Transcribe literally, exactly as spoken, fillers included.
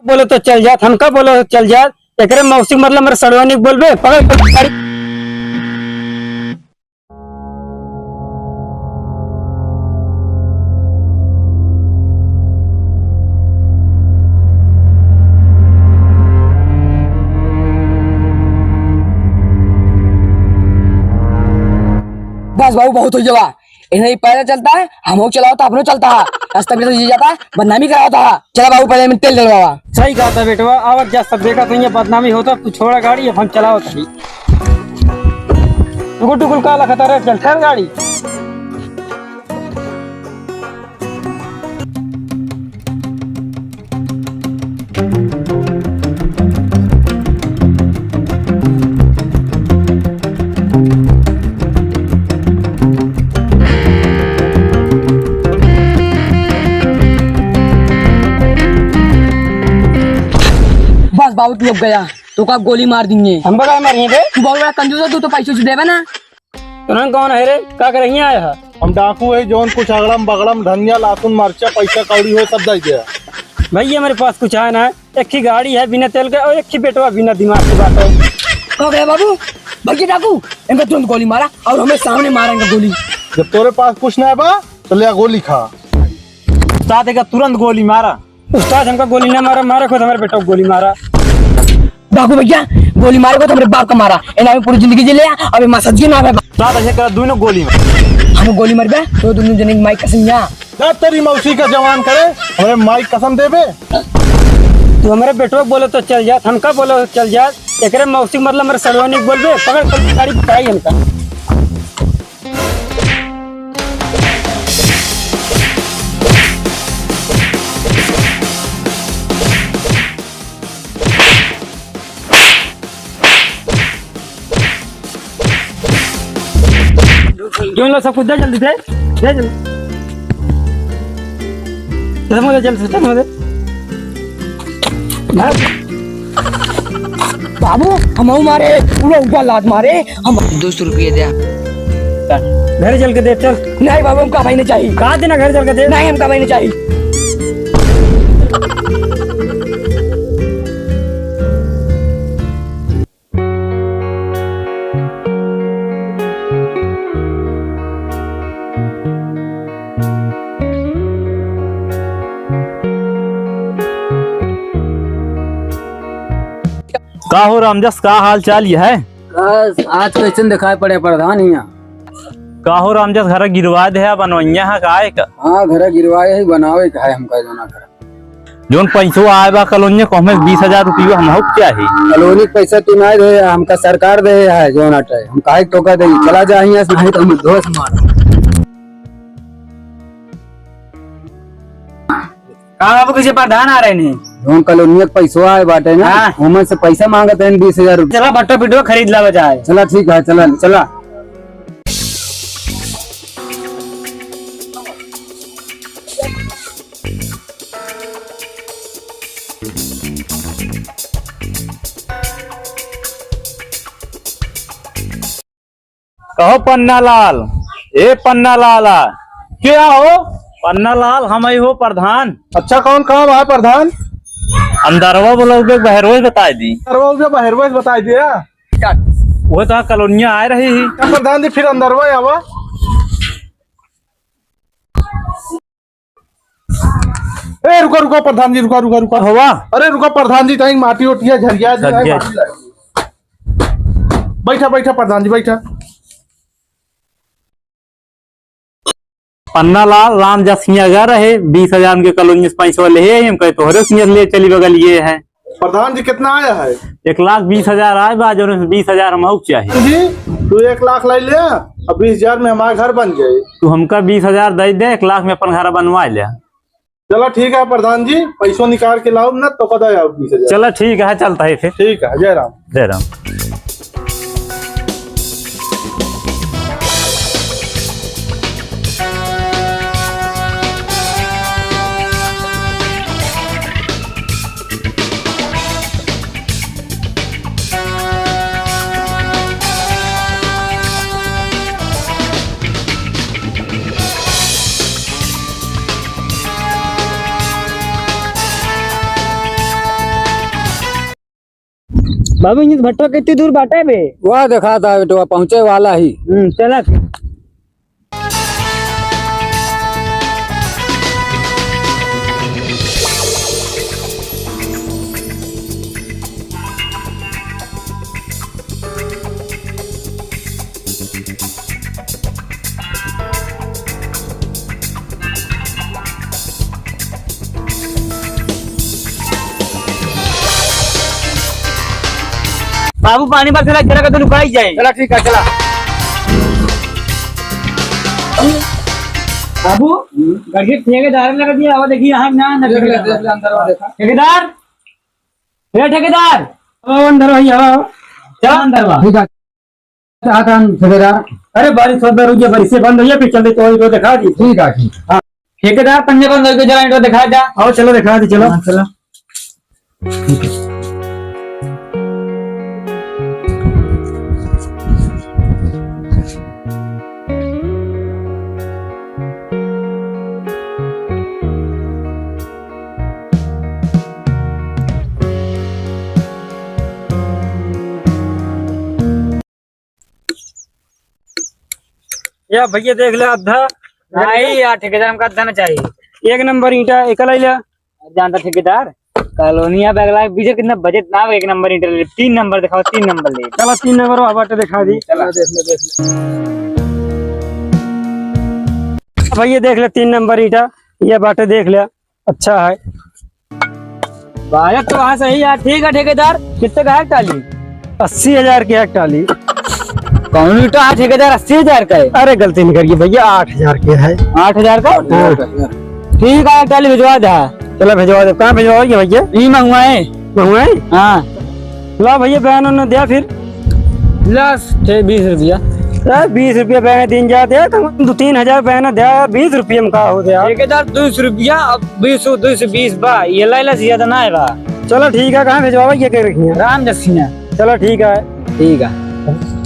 बोले तो चल जात, हमका बोले तो चल जात। एकरे मौसी के मतलब मेरे सड़वा नहीं बोलबे, पकड़ गाड़ी। बस बाबू, बहुत हो गया। इन्हें पैदल चलता है, हम लोग चलाओ तो अपनो चलता है। रास्ता में तो ये जाता है, बदनामी कराता है। चला बाबू, पहले में तेल डलवावा। सही कहा था बेटवा, आवत जा सब देखा तो ये बदनामी होता। तू छोड़ा गाड़ी, अब हम चलाओ तभी। टुकुल टुकुल का लखता रे, चल ठहर गाड़ी। बस बाबू, तू अब गया, तो का गोली मार देंगे। हम बड़ा मारिए बे। तू बहुत बड़ा कंजूस है, तू तो पैसे से देवे ना। तुरंत कौन है रे? का करे हियाँ आया है? हम डाकू है, जौन कुछ अगड़म बगड़म धनिया, लहसुन, मरचा, पैसा कौड़ी हो, सब दे दे। भैया, मेरे पास कुछ है ना, एक ही गाड़ी है बिना तेल के और एक ही बेटवा बिना दिमाग के बात है। का गया बाबू? भैया डाकू, इनका तुरंत गोली मारा और हमें सामने मारा इनका गोली। जब तोरे पास कुछ ना है बा, तो ले आ गोली खा। उस्ताद, इनका तुरंत गोली मारा। उस्ताद, हमका गोली ना मारा, मारे खुद हमारे बेटा को गोली मारा। डाकू भैया, गोली मारे को तो हमरे बाप का मारा। ए नाम पूरी जिंदगी जी ले, अबे मसजिद ना है। उस्ताद, ऐसे करा, दोनों गोली मार। हम गोली मरबे, तो दोनों जने की माई कसम जा। जा तेरी मौसी का जवान करे, हमरे माई कसम देबे। तू हमरे बेटवा के बोले तो चल जात, हमका बोले तो चल जात। एकरे मौसी के मतलब मेरे सड़वा नहीं बोलबे, पकड़, पकड़ गाड़ी पकड़ाई हमका। क्यों लो, सब कुछ दे जल्दी, दे, दे जल्दी। चल, मुझे जल्दी से, चल, मुझे। बाबू, हम मारे, पूरा ऊपर लात मारे, हम दो सौ रुपये दे। घर चल के दे, चल। नहीं बाबू, हमका भाई नहीं चाहिए। कहा देना, घर चल के दे। नहीं, हमका भाई नहीं चाहिए। का हो रामजस, का हाल चाल ये है? बस, आज कैसन दिखाई पड़े प्रधान हियाँ? का हो रामजस, घर गिरवा दे है, बनवैया है का है का? हाँ, घर गिरवाए है, बनावे का है हमका जोना घर। जोन पैसो आए बा कॉलोनी को, हमें बीस हजार रुपया हम हक चाही। कॉलोनी के पैसा तू नाहीं दे, हमका सरकार दे है जोन अटे, हम काहे के तोका दे, चला जा हियाँ से, नहीं तो हम धोस मार। का बाबू, कैसे प्रधान आ रहे नहीं? जोन कॉलोनिया के पैसवा आए बाटे ना, हाँ। ओमन से पैसा मांगत रहन बीस हजार रुपया। चला भट्टो पिटो खरीद लावा जाए। चला ठीक है, चला, चला। कहो पन्नालाल, ए पन्नालाला। क्या हो? पन्नालाल, हम ही हो प्रधान। अच्छा, कौन काम है प्रधान? अंदरवा बोला उबे बहरवे बताई दी। अंदरवा उबे बहरवे बताई दिया। वो तो कॉलोनिया आए रही ही। क्या प्रधान जी, फिर अंदरवा आवा। ए, रुका, रुका, प्रधान जी, रुका, रुका, रुका। हवा? अरे, रुका, प्रधान जी, तहीं माटी ओटी है, झरिया जो है, झरिया। माटी लाए। बैठा, बैठा, प्रधान जी, बैठा। पन्नालाल, रामजस हियाँ गए रहे, बीस हजार उनके कॉलोनी से पैसा ले है, हम कहे, "तोहरे सिंगर ले चली बगल ये है।" प्रधान जी, कितना आया है? एक लाख बीस हजार आए बा, जौन में से बीस हजार हम हक चाही। जी, तू एक लाख लाई ले, अब बीस हजार में हमारा घर बन जाए। तू हमका बीस हजार दे दे, एक लाख में अपन घर बनवा ले। चला ठीक है प्रधान जी, पैसो निकाल के लाओ ना, तो कदा आओ बीस हजार। चला ठीक है, चलता है फिर। ठीक है, जय राम। जय राम। अब इंजन भट्टा कितनी दूर बाटे बे? वह देखा था बेटवा, पहुँचे वाला ही। हम्म, चला फिर। बाबू, पानी बरसेला, जरा का तो लुकाई जाए। चला, ठीक है, चला। बाबू, हम्म। गड़िया ठेकेदार लगा दिया, आवा देखिए, यहाँ ना, ना देख ले, देख ले, अंदर वा देखा। ठेकेदार, ए ठेकेदार। ओ, अंदर वही, आओ। चला अंदर वा। ठीक है। चाहत हन ठेकेदार? अरे बारिश होत बा, रुक जा, बारिश से बंद होइए, फिर चलते तो ईंटो दिखा दी। ठीक है, ठीक है। हाँ। ठेकेदार, पंजा बंद होइए, जरा ईंटो दिखा जा। आओ, चलो दिखा दी, चलो। हाँ, चलो। या भैया देख ले अद्धा। नहीं यार ठेकेदार, हमका अद्धा ना चाहिए। एक नंबर ईंटा एकला ले। जानता ठेकेदार, कॉलोनिया बैगला के बीच कितना बजट ना हो, एक नंबर ईंटा ले, तीन नंबर दिखाओ, तीन नंबर ले। चला तीन नंबर वा बाटे दिखा दी। चला। भैया देख ले तीन नंबर ईंटा, ये बाटे देख ले। अच्छा है। बाजट तो हाँ सही है, ठीक है ठेकेदार, कितने का है टाली? अस्सी हजार के है टाली। कौन ईंटा है ठेकेदार, अस्सी हजार का है? अरे गलती निकल गई भैया, आठ हजार के है। आठ हजार का? हाँ। ठीक है, टाली भिजवा दे। चलो भिजवा दे। कहाँ भिजवाओगे भैया? ई महुआए। महुआए? हाँ। ला भैया, बयान उन्हें दिया फिर। लास थे बीस रुपया। यार, बीस रुपया बयान दिन जाते हैं, कम से कम दो तीन हजार बयान दिया यार, बीस रुपया में का हो गया? ठेकेदार, बीस रुपया, अब बीस, दो सौ बीस बा, ये लाई ला ज्यादा ना है बा। चलो ठीक है, कहाँ भिजवावा, ये कह रखी है? राम दक्षिणा। चलो ठीक है। ठीक है।